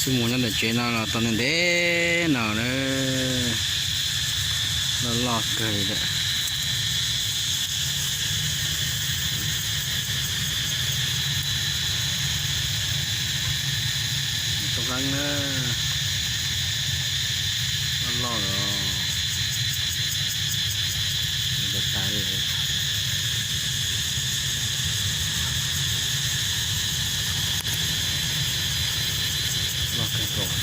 Mus nyob ntawm tsev no los tau ntev ntev no na, loj loj kawg li lawm. Tub Qeeb na, loj loj lawm, tas tas li. Loj kawg nkaus.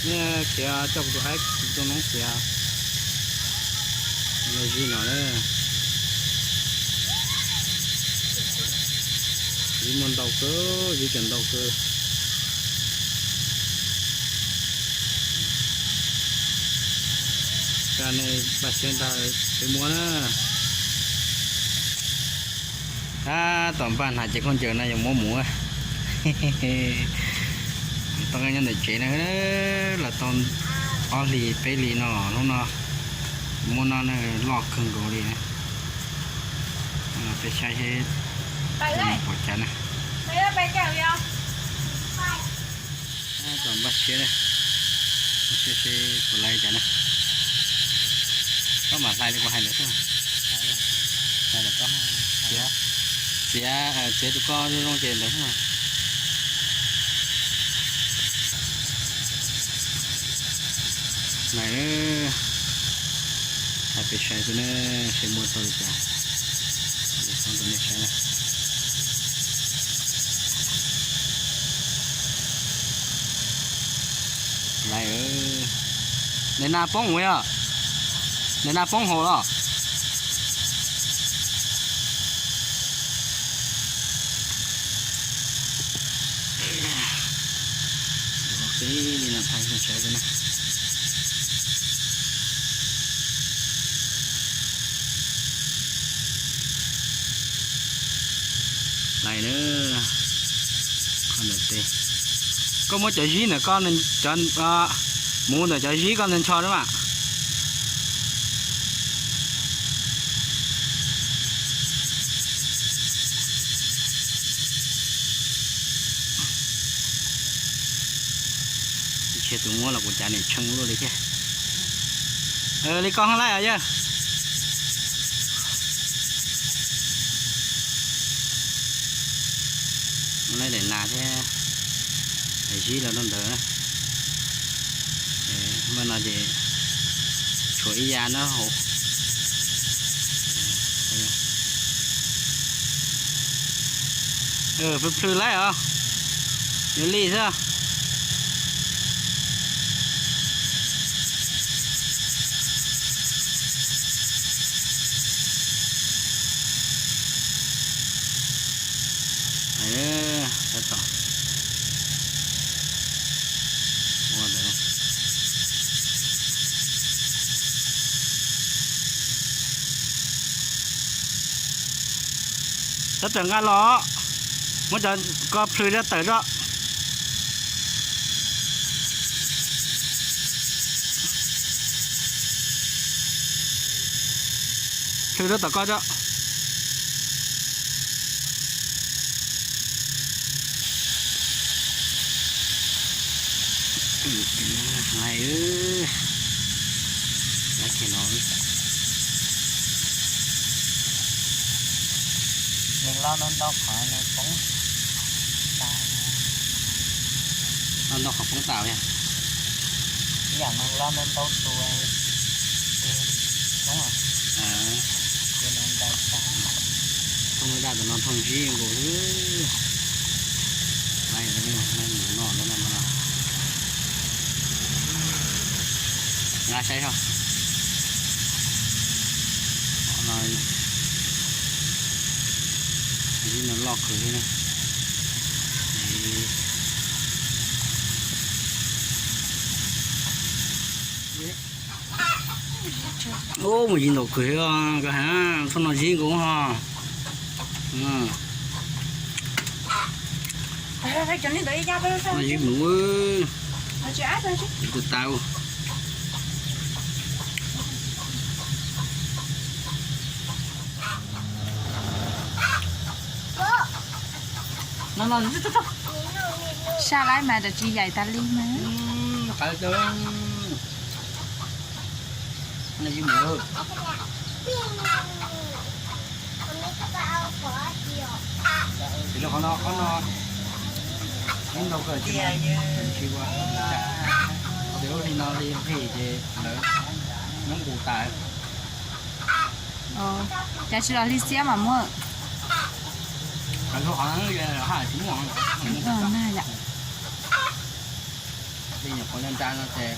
Nej khiav coj kuv tus aib kuv tus noob khiav. Los zib no na. Zib muaj ntau kawg, zib cov ntau kawg. Koj nej npaj siab ntag, peb muab na. Tab tom npaj hnav cev khaub ncaws no yuav muab mus. Tau nyob ntawm tsev no los tau ob hlis peb hlis no, hnub no muab no loj kawg nkaus li. Peb saib seb pom cas na. Tab tom npaj siab, npaj siab seb puas laib cas na. Koj mam hlais li kuv hais ntawd xwb. Txiav, txiav tus koj zoo zoo ces ntawd xwb. Lais, hais peb saib xwb na, seb muaj tau li cas. Peb saib rau nej saib na. Lais, daim nas poob ua yog, daim nas poob hauv los. Ua peb li no thaij saib na. Lais na, qhov ntawm tes. Koj muab cov zib ntawm koj, cov, mus ntawm cov zib koj ntawd ntsho na mas. Ib txhia tus muab los kuv cav niam tsheej luaj li thiab. Li koj hab laij os yawg. Laij daim nas thiab, zib los rau ntawd. Npaj no ces tshuav ib yav nyob hauv. Plhws plhws laij os, yuav li xwb. Tab tom ua ntawd. Tab tom nqa los, muab cov ko plhws rau tawm tso. Plhws rau tom ko tso. Lais, nws loj ntau ntau qhov nws poob tas, loj ntau qhov poob tas yog. Ib yam nws loj ntau ntau tus, poob, thooj daj tom no thooj zib nkaus xwb. Lais, noj no, nqa saib os. Zib no loj kawg li na. Ub, mus zis ntaus kawg, koj hais, txhob no zib nkaus ho. No zib mus, tus tau. Saj laib mas, tsis yaim tas li mas. Qawv, no zib mus. Qhov no, qhov no, ib ntau kawg, tsis ua, tias ua li no li nqhis ces lawv nyob nqus tas. Cas tsis los hli xiab mas muab. Qhov no tsis muaj. Nyuam qhuav nra nra no ces,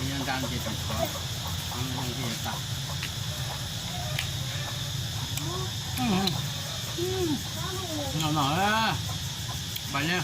nyuam qhuav nra ces tseem tshuav. No no, pais li.